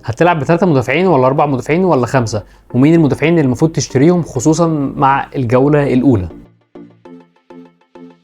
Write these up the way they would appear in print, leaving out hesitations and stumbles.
هتلعب بثلاثة مدافعين ولا اربع مدافعين ولا خمسة؟ ومين المدافعين اللي المفروض تشتريهم خصوصا مع الجولة الاولى؟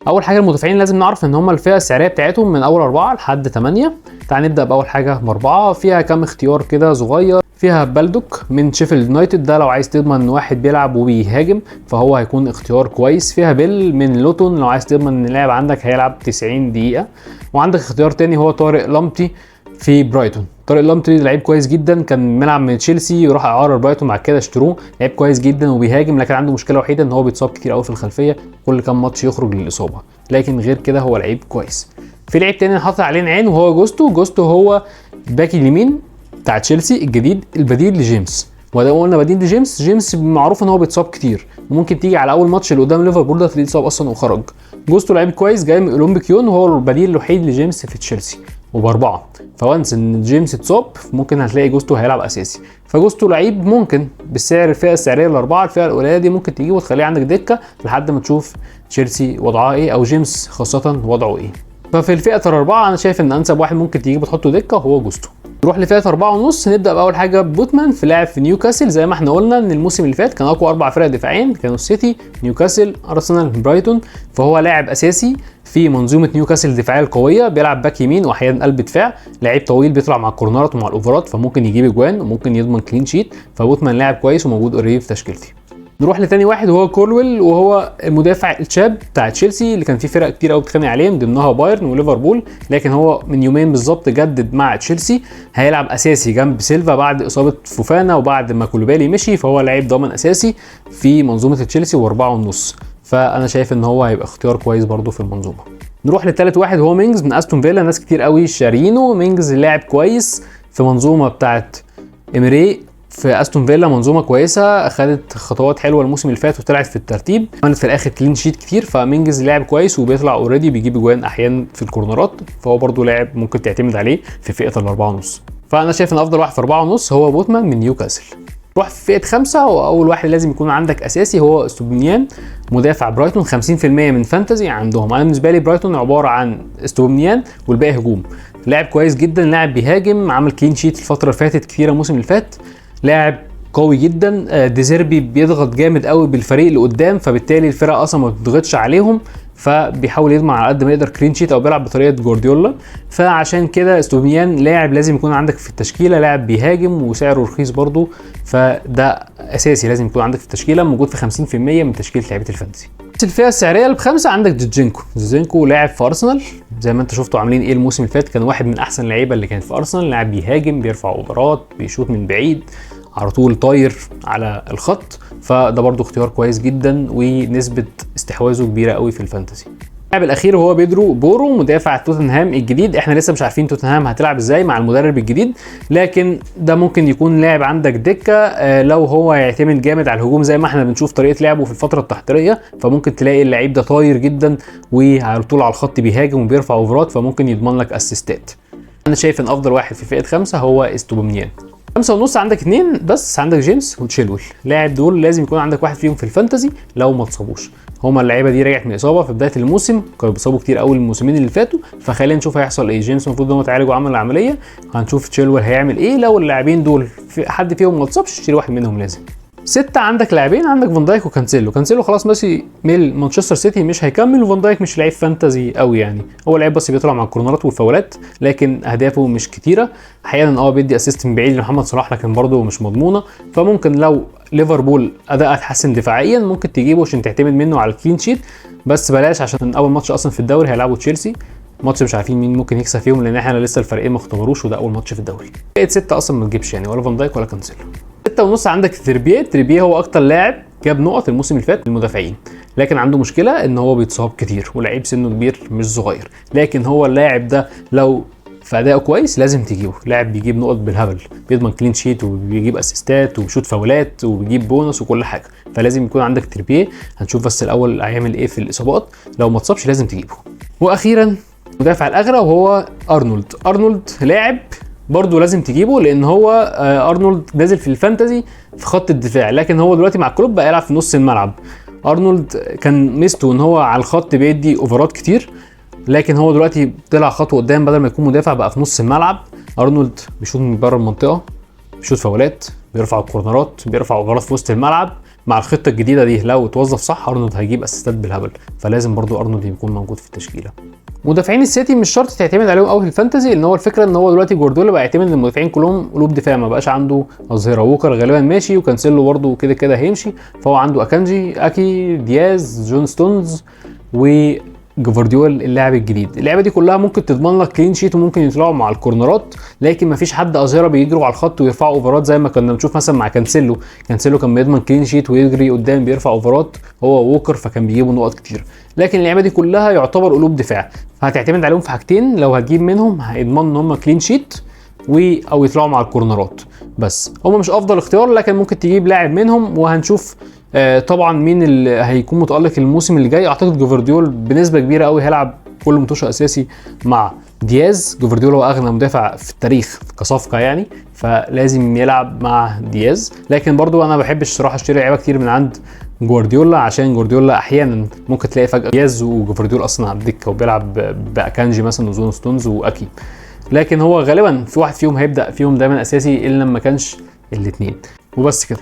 اول حاجة المدافعين لازم نعرف ان هم الفئة السعرية بتاعتهم من اول 4 لحد 8. تعال نبدا باول حاجة ب4، فيها كام اختيار كده صغير. فيها بالدوك من شيفيلد يونايتد، ده لو عايز تضمن ان واحد بيلعب وبيهاجم فهو هيكون اختيار كويس. فيها بيل من لوتون لو عايز تضمن ان اللاعب عندك هيلعب 90 دقيقة. وعندك اختيار تاني هو طارق لامتي في برايتون. طارق لامتي لعيب كويس جدا، كان بيلعب من تشيلسي وراح اعاره لبرايتون، بعد كده اشتروه. لعيب كويس جدا وبيهاجم، لكن عنده مشكلة وحيده ان هو بيتصاب كتير قوي في الخلفية، كل كام ماتش يخرج للاصابة، لكن غير كده هو لعيب كويس. في لعيب تاني حاطط عليه عين وهو جوستو. جوستو هو باك اليمين بتاع تشيلسي الجديد، البديل لجيمس. وده قلنا بديل لجيمس، جيمس معروف ان هو بيتصاب كتير، وممكن تيجي على اول ماتش اللي قدام ليفربول ده تلاقيه اتصاب اصلا وخرج. جوستو لعيب كويس جاي من اولمبيك يون، وهو البديل الوحيد لجيمس في تشيلسي وباربعه. ف once ان جيمس اتصاب ممكن هتلاقي جوستو هيلعب اساسي. فجوستو لعيب ممكن بالسعر الفئة السعرية الاربعة، الفئة القليلة دي ممكن تجيبه وتخليه عندك دكه لحد ما تشوف تشيلسي وضعها ايه او جيمس خاصة وضعه ايه. ففي الفئة الاربعة انا شايف ان انسب واحد ممكن تجيبه تحطه دكه هو جوستو. نروح لفئة 4.5، نبدا باول حاجة بوتمان في لاعب في نيوكاسل. زي ما احنا قلنا ان الموسم اللي فات كان اقوى اربع فرق دفاعيا كانوا السيتي، نيوكاسل، ارسنال، برايتون. فهو لاعب اساسي في منظومة نيوكاسل الدفاعية القوية، بيلعب باك يمين واحيانا قلب دفاع، لعيب طويل بيطلع مع الكورنرات ومع الاوفرات، فممكن يجيب اجوان وممكن يضمن clean sheet. فبوتمان لاعب كويس وموجود already في تشكيلتي. نروح لتاني واحد وهو كولويل، وهو المدافع الشاب بتاع تشيلسي اللي كان في فرق كتير قوي بتتخانق عليه من ضمنها بايرن وليفربول، لكن هو من يومين بالظبط جدد مع تشيلسي، هيلعب اساسي جنب سيلفا بعد اصابه فوفانا وبعد ما كولوبالي مشي، فهو لعيب ضامن اساسي في منظومة تشيلسي و4.5. فانا شايف ان هو هيبقى اختيار كويس برده في المنظومة. نروح لتالت واحد وهو مينجز من استون فيلا، ناس كتير قوي شارينه. مينجز لاعب كويس في منظومة بتاعت امري في استون فيلا، منظومة كويسة خدت خطوات حلوة الموسم اللي فات وطلعت في الترتيب، عملت في الاخر clean sheet كتير. فمينجز لاعب كويس وبيطلع already بيجيب اجوان احيانا في الكورنرات، فهو برده لاعب ممكن تعتمد عليه في فئة ال4.5. فانا شايف ان افضل واحد في 4.5 هو بوتمان من نيوكاسل. روح في فئة 5، واول واحد لازم يكون عندك اساسي هو استوبنيان مدافع برايتون، 50% من fantasy عندهم. انا بالنسبة لي برايتون عبارة عن استوبنيان والباقي هجوم. لاعب كويس جدا، لاعب بيهاجم، عمل clean sheet الفترة اللي فاتت كتيرة الموسم اللي فات، لاعب قوي جدا. ديزيربي بيضغط جامد قوي بالفريق اللي قدام، فبالتالي الفرق اصلا ما بتضغطش عليهم، فبيحاول يضمن على قد ما يقدر clean sheet او بيلعب بطريقة جوارديولا. فعشان كده استوبنيان لاعب لازم يكون عندك في التشكيلة، لاعب بيهاجم وسعره رخيص برده، فده اساسي لازم يكون عندك في التشكيلة، موجود في 50% من تشكيله لعيبة ال fantasy. الفئة السعرية اللي بخمسة عندك زينشينكو. زينشينكو لاعب في ارسنال، زي ما انت شفتوا عاملين ايه الموسم اللي فات، كان واحد من احسن اللعيبة اللي كانت في ارسنال، لاعب بيهاجم، بيرفع اوفرات، بيشوط من بعيد، على طول طاير على الخط، فده برضو اختيار كويس جدا ونسبه استحواذه كبيرة قوي في ال fantasy. اللاعب الاخير هو بيدرو بورو مدافع توتنهام الجديد. احنا لسه مش عارفين توتنهام هتلعب ازاي مع المدرب الجديد، لكن ده ممكن يكون لاعب عندك دكه لو هو يعتمد جامد على الهجوم زي ما احنا بنشوف طريقه لعبه في الفترة التحضيريه، فممكن تلاقي اللعيب ده طاير جدا وعلى طول على الخط بيهاجم وبيرفع اوفرات، فممكن يضمن لك اسيستات. انا شايف ان افضل واحد في فئة 5 هو استوبينيان. 5.5 عندك 2 بس، عندك جيمس وتشيلويل، لاعب دول لازم يكون عندك واحد فيهم في ال fantasy لو ما اتصابوش. هما اللعيبة دي رجعت من اصابه في بداية الموسم، كانوا بيصابوا كتير قوي الموسمين اللي فاتوا، فخلينا نشوف هيحصل ايه. جيمس المفروض ان هو اتعالج وعمل العملية، هنشوف تشيلويل هيعمل ايه. لو اللاعبين دول في حد فيهم ما اتصابش شيل واحد منهم لازم. 6 عندك لاعبين، عندك فان دايك وكانسيلو. كانسيلو خلاص ماشي من مانشستر سيتي مش هيكمل، وفان دايك مش لعيب fantasy قوي يعني، هو لعيب بس بيطلع مع الكورنرات والفاولات، لكن اهدافه مش كتيرة. احيانا بيدي assist من بعيد لمحمد صلاح، لكن برده مش مضمونه. فممكن لو ليفربول اداء اتحسن دفاعيا ممكن تجيبه عشان تعتمد منه على ال clean sheet، بس بلاش عشان اول ماتش اصلا في الدوري هيلعبوا تشيلسي، ماتش مش عارفين مين ممكن يكسب فيهم لان احنا لسه الفريقين ما اختبروش، وده اول ماتش في الدوري. بقت 6 اصلا ما تجيبش يعني ولا فان دايك ولا كانسيلو. 6.5 عندك تريبيه. تريبيه هو اكتر لاعب جاب نقط الموسم اللي فات للمدافعين، لكن عنده مشكلة ان هو بيتصاب كتير ولعيب سنة كبير مش صغير، لكن هو اللاعب ده لو في اداؤه كويس لازم تجيبه. لاعب بيجيب نقط بالهبل، بيضمن clean sheet وبيجيب اسيستات وبيشوط فاولات وبيجيب بونص وكل حاجة، فلازم يكون عندك تريبيه. هنشوف بس الاول هيعمل ايه في الاصابات، لو ما اتصابش لازم تجيبه. واخيرا مدافع الاغلى وهو ارنولد. ارنولد لاعب برضه لازم تجيبه، لان هو ارنولد نازل في ال fantasy في خط الدفاع، لكن هو دلوقتي مع كلوب بقى يلعب في نص الملعب. ارنولد كان ميزته ان هو على الخط بيدي اوفرات كتير، لكن هو دلوقتي طلع خطوة قدام، بدل ما يكون مدافع بقى في نص الملعب. ارنولد بيشوط من بره المنطقة، بيشوط فاولات، بيرفع الكورنرات، بيرفع اوفرات في وسط الملعب. مع الخطة الجديدة دي لو اتوظف صح ارنولد هيجيب اسيستات بالهبل، فلازم برضو ارنولد يكون موجود في التشكيلة. مدافعين السيتي مش شرط تعتمد عليهم قوي في ال fantasy، لان هو الفكرة ان هو دلوقتي جوارديولا بقى يعتمد ان المدافعين كلهم قلوب دفاع، ما بقاش عنده اظهره. ووكر غالبا ماشي، وكانسيلو برضو كده كده هيمشي، فهو عنده اكانجي، اكي، دياز، جون ستونز وجفارديول اللاعب الجديد. اللعبة دي كلها ممكن تضمن لك clean sheet وممكن يطلعوا مع الكورنرات، لكن مفيش حد اظهره بيجروا على الخط ويرفعوا اوفرات زي ما كنا بنشوف مثلا مع كانسيلو. كانسيلو كان بيضمن clean sheet ويجري قدام بيرفع اوفرات هو ووكر، فكان بيجيبوا نقط كتير. لكن اللعبة دي كلها يعتبر قلوب دفاع، فهتعتمد عليهم في حاجتين، لو هتجيب منهم هيضمنوا ان هم clean sheet او يطلعوا مع الكورنرات بس. هم مش افضل اختيار، لكن ممكن تجيب لاعب منهم وهنشوف. طبعا مين اللي هيكون متالق الموسم اللي جاي. اعتقد جوفارديول بنسبة كبيرة قوي هيلعب كل ماتش اساسي مع دياز. جوفارديول هو اغنى مدافع في التاريخ كصفقه يعني، فلازم يلعب مع دياز. لكن برضو انا ما بحبش الصراحة اشتري لعيبة كتير من عند جوارديولا، عشان جوارديولا احيانا ممكن تلاقي فجاة دياز وجوفارديول اصلا على الدكة وبيلعب باكانجي مثلا وزون ستونز واكي، لكن هو غالبا في واحد فيهم هيبدا فيهم دايما اساسي الا لما كانش الاثنين. وبس كده.